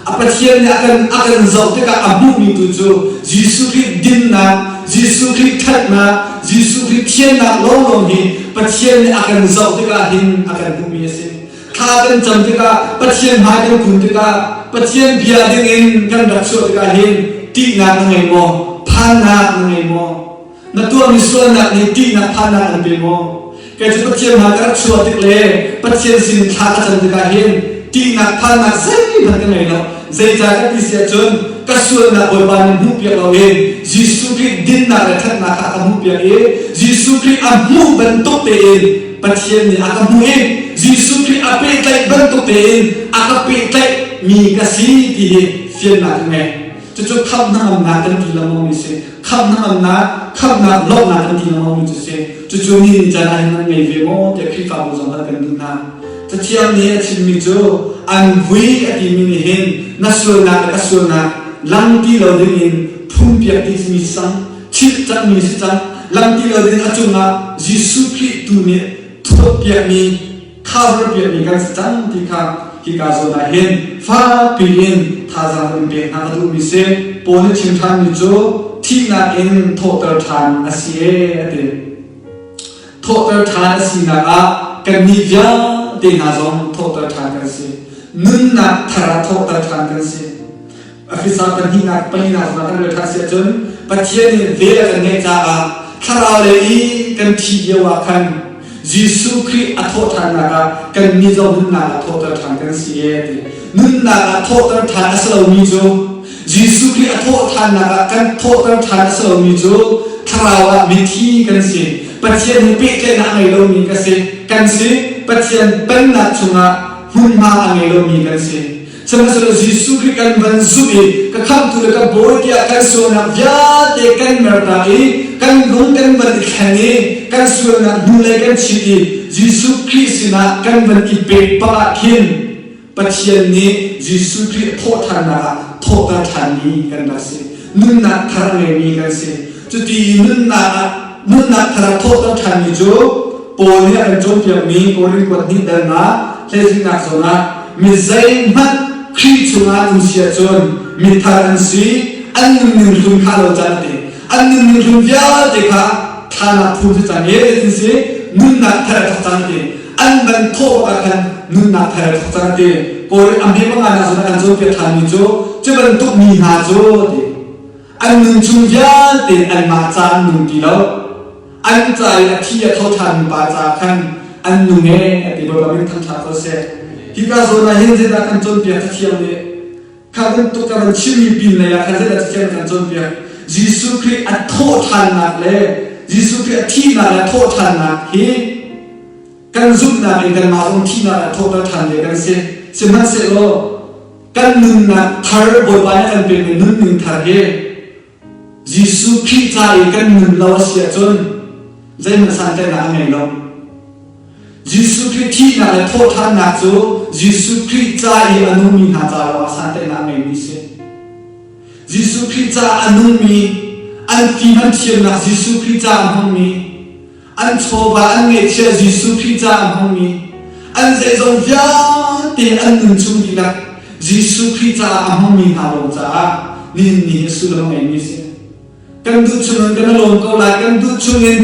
A Pathian nih a kan a kan zoh tikah a hmuhmi tu cu Jesuh Khrih dinnak, Jesuh Khrih ṭhatnak, Jesuh Khrih thiannak lawnglawng hi Pathian nih a kan zoh tikah hin a kan hmuhmi a si. Thla kan cam tikah Pathian hmai kan kun tikah Pathian bia dingin kan rak chuah tikah hin ṭihnak na ngei maw? Phannak na ngei maw? Na tuahmi sualnak nih ṭihnak phannak an pe maw? Kei cu Pathian hmai ka rak chuah tik le Pathian sin thla ka cam tikah hin ṭihnak phannak zeihmanh ka ngei lo. Zeicah ka ti si ahcun ka sualnak Bawipa nih hmuhpiak loin Jesuh Khrih dinnak le ṭhatnak kha a ka hmuhpiak i Jesuh Khrih a hmuh bantuk tein Pathian nih a ka hmuh i Jesuh Khrih a pehtlaih bantuk tein a ka pehtlaihmi ka si ti hi fiannak ka ngei. Cucu khamh hnangamnak kan ti lengmangmi si. Khamh hnangamnak, khamhnak lawmhnak kan ti lengmangmi cu si. Cucu ni ni caan ah hin nan ngei ve maw tiah Khrihfabu zong hal kan duh hna. Cathiang nih a chimmi cu an vui a timi nih hin na sualnak le ka sualnak lang ti lo dingin phumpiak dihmi si cang, chilh cangmi si cang, lang ti lo ding a cungah Jesuh Khrih tu nih thuatpiakmi cover piakmi kan si cang ti kha hika zawn ah hin fakpi in thazaang in pek hna ka duhmi si. Paul nih chim ṭhanmi cu thihnak in thawhter ṭhan a si ee a ti. Thawhter ṭhan a sinak ah kannih vialte hna zong thawhter ṭhan kan si. Nunnak thar ah thawhter ṭhan kan si. Efesa pahnihnak palinak zongah kan rel ṭhan si ahcun Pathian nih vel a kan ngeih caah thlarau lei i kan thih lio ah khan Jesuh Khrih a thawhṭhannak ah kannih zong nunnak ah thawhter ṭhan kan si ee ti. Nunnak ah thawhter ṭhan a si lomi cu Jesuh Khrih a thawhṭhannak ah kan thawhter ṭhan a si lomi cu thlarau ah mithi kan si. Pathian he pehtlaihnak a ngei lomi ka si. Kan si. Pathian pennak chungah hmunhma a ngei lomi kan si. Sihmanhsehlaw Jesuh Khrih kan van zumh i ka khamhtu le ka bawi tiah kan sualnak vialte kan mertak i kan lung kan van i thleng i kan sualnak hnulei kan chit i Jesuh Khrih sinah kan van i pek bak ah khin Pathian nih Jesuh Khrih thawhṭhannak ah thawhter ṭhanmi kan rak si. Nunnak thar a ngeimi kan si. Cuti nunnak ah. nunnak thar ah thawhter ṭhanmi cu Paul nih a kan cawnpiakmi Korin kuat hnih dalnak hleihlinnak zawn ah mi zeihmanh Khrih chungah an um si ahcun mithar an si, an nunning hlun kha lo caan a ti. An nunning hlun vialte kha thlan ah phum si cang i zeitin si nunnak thar a thawk cang a ti. An van thawh bak ah khan nunnak thar a thawk cang a ti. Korin a hme panga nak zawn ah kan cawnpiak ṭhanmi cu cu bantuk mi hna cu a ti. An nun chung vialte anmah ca an nung ti lo. An ca i a thi a tho ṭhanmi pa caah khan an nung ee a ti Bawipa min thangṭhat ko seh. Hika zawn ah hin zeidah kan cawnpiak Cathiang nih kha bantuk ka van chimmi pin lei ah khan zeidah Cathiang nih kan cawnpiak Jesuh Khrih a thawhṭhannak le Jesuh Khrih a thihnak le a thawhṭhannak hi kan zumhnak in kanmah zong thihnak le thawhter ṭhan ve kan si. Sihmanhsehlaw kan nunnak thar Bawipa nih a kan pekmi nunning thar hi Jesuh Khrih ca i kan nun lo a si ahcun zeihmanh santlaihnak a ngei lo. Jesuh Khrih thihnak le thawhṭhannak cu Jesuh Khrih ca i a nungmi hna ca lawngah santlaihnak a ngeimi a si. Jesuh Khrih ca a nungmi, an fim an thiamnak Jesuh Khrih ca a hmangmi, an chawva an ngeihchiah Jesuh Khrih ca a hmangmi, an zeizong vialte an nun chung dihlak Jesuh Khrih caah a hmangmi hna lawng caah nihin ni hi sullam a ngeimi a si. Kan duh chungin kan i lawm ko lai, kan duh chungin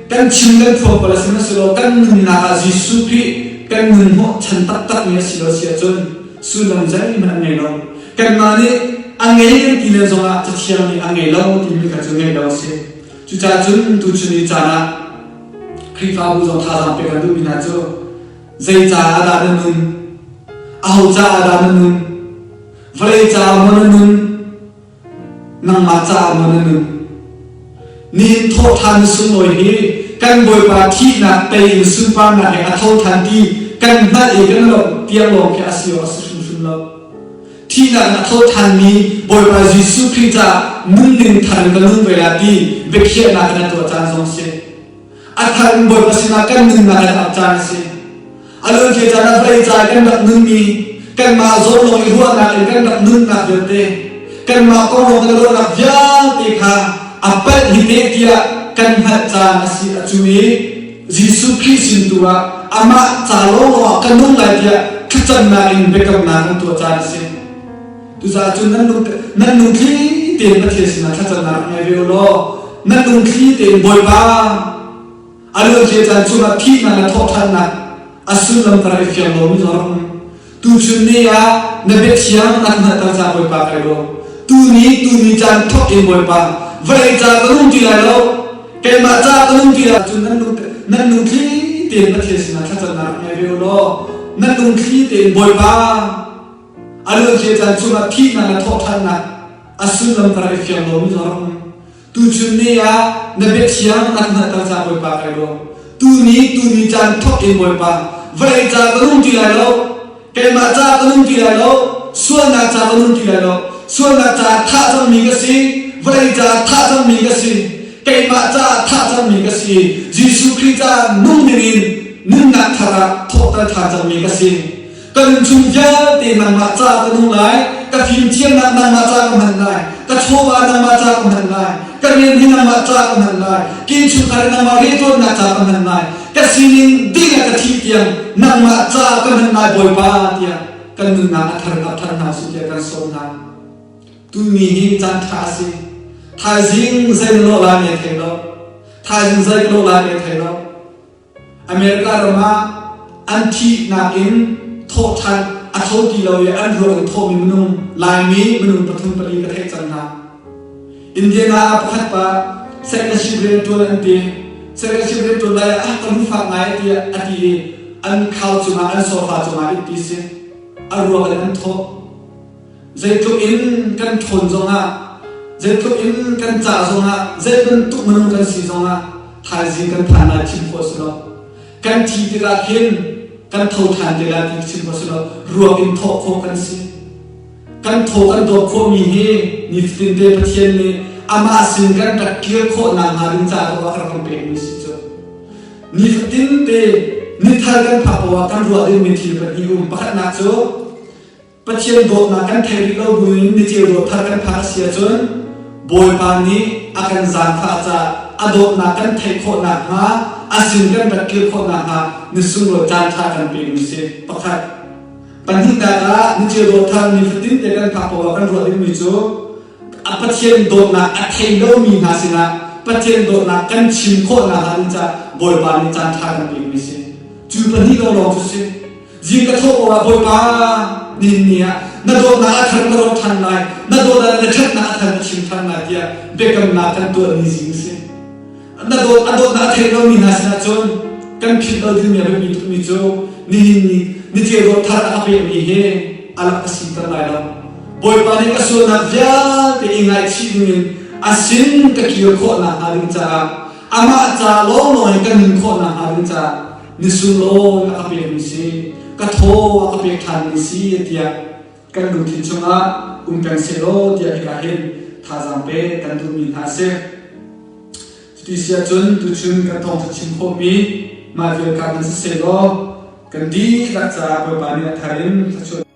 kan chim kan phuang ko lai sihmanhsehlaw kan nunnak ah Jesuh Khrih kan nun hnawhchan taktakmi a si lo si ahcun sullam zeihmanh a ngei lo. Kanmah nih a ngei kan ti len zongah Cathiang nih a ngei lo timi kha cu ngeih lo a si. Cucaah cun tuchun ni caan ah Khrihfabu zong thazaang pek kan duhmi hna cu zei caah dah na nun? Aho caah dah na nun? Vawlei caah maw na nun? Nangmah caah maw na nun? Nihin thawhṭhan sunglawi hi kan Bawipa thihnak tei in sunparnak he a tho ṭhan ti kan hngalh i kan lawmh tiang lawng khi a si awk a si hrimhrim lo. Thihnak in a tho ṭhanmi Bawipa Jesuh Khrih caah nunning thar in ka nung ve lai ti biakhiahnak in a tuah caan zong a si. A thar in Bawipa sinah kan nunnak in ap caan a si. A luancia caan ah vawlei ca i kan rak nunmi, kanmah zawn lawng i ruahnak in kan rak nunnak vialte, kanmah kong lawng kan ruahnak vialte kha a palh hi teh tiah kan hngalh caan a si a cu i Jesuh Khrih sin tu ah amah ca lawnglawng ah ka nung lai tiah thlacamnak in biakamnak kan tuah caan a si. Tucaah cun nan lung nan lungthli tein Pathian sinah thlacamnak ngei ve u law nan lungthli tein Bawipa a luancia caan chungah thihnak le thawhṭhannak a sullam ka rak i fiang lomi zong rak um. Tuchun ni ah na biathiang na ka hngalhter caah Bawipa kai lawm. Tuni tuni caan thawk in Bawipa vawlei ca ka nung ti lai lo keimah ca ka nung ti lai cun nan lung nan lungthli tein Pathian sinah thlacamnak ngei ve u law nan lungthli tein Bawipa A luancia caan chungah thihnak le thawhṭhannak a sullam ka rak i fiang lomi zong rak um. Tuchun ni ah na biathiang na ka hngalhter caah Bawipa kai lawm. Tuni tuni caan thawk in Bawipa, vawlei ca ka nung ti lai lo, keimah ca ka nung ti lai lo, sualnak ca ka nung ti lai lo, sualnak caah thah cangmi ka si, vawlei caah thah cangmi ka si, keimah caah thah cangmi ka si, Jesuh Khrih caah nung dingin nunnak thar ah thawhter ṭhan cangmi ka si. Ka nunchung vialte nangmah ca ka nung lai, ka fimthiamnak nangmah ca ka hman lai, ka chawva nangmah ca ka hman lai, ka rian hi nangmah ca ka hman lai, ka innchungkhar hi nangmah rianṭuannak ca ka hman lai, ka sining ding ah ka thih tiang nangmah ca ka hman lai Bawipa tiah kan nunnak a thar in a thar hna usih tiah kan sawm hna. Tuni hi caan ṭha a si. Thaizing zei na lawh lai na thei lo. Thaizing zei ka lawh lai na thei lo. America ram ah an thihnak in thawhṭhan a tho ti lo i an ruak in thawhmi minung Laimi minung pathum pali ka theih cang hna. Indiana ah pakhat pa secondship rianṭuan an ti. Secondship rianṭuan lai ah ka lungfak ngai tiah a ti i an khau cungah an sofa cungah it ti si. A ruak in an thawh. Zeitluk in kan ṭhawn zongah, zeitluk in kan cah zongah, zei bantuk minung kan si zongah thaizing kan phan lai chim khawh si lo. Kan thi tikah khin kan tho ṭhan te lai ti chim khawh si lo. Ruak in thawh khawh kan si. Kan thaw kan dawp khawhmi hi nifatin te Pathian nih amah sin kan rak kir khawh nakhnga ding ca tu ah a rak kan pekmi si cu. Nifatin te nithar kan phak poah kan ruah dingmi thil pahnih um. Pakhatnak cu Pathian dawtnak kan theih rih lo buin niceu dawt thar kan phak a si ahcun Bawipa nih. a kan zaangfah caah a dawtnak kan theih khawh nakhnga a sin kan rat kir khawh nakhnga ni sunglawi caan ṭha kan pekmi si. Pakhat. Pahnihnak ah niceu dawt thar nifatin te kan phak paoh ah kan ruah dingmi cu a Pathian dawtnak a thei lomi hna sinah Pathian dawtnak kan chim khawh nakhnga ding caah Bawipa nih caan ṭha kan pekmi si. Cu pahnih lawnglawng cu si. Zing ka thawh paoh ah Bawipa nihin ni ah na dawtnak a thar ka rawt ṭhan lai, na dawtnak na ṭhatnak a thar ka chim ṭhan lai tiah biakamnak kan tuahmi zing a si. Na dawt a dawtnak a thei lomi hna sinah cun kan philh lo dingmi a biapi tukmi cu nihin ni niceu dawt thar a ka pekmi hi a lak ka siter lai lo. Bawipa nih ka sualnak vialte i ngaihchih dingin a sin ka kir khawh nakhnga ding caah amah ca lawnglawng in ka nun khawh nakhnga ding caah ni sunglawi a ka pekmi si, ka thaw a ka pek ṭhanmi si tiah kan lungthin chungah um peng sehlaw tiah hika hin thazaang pek kan duhmi hna a si. Cuti si ahcun tuchun kan thawngṭha chim khawhmi mah vial kha nan si sehlaw kan dihlak caah Bawipa nih a thar in thluachuah.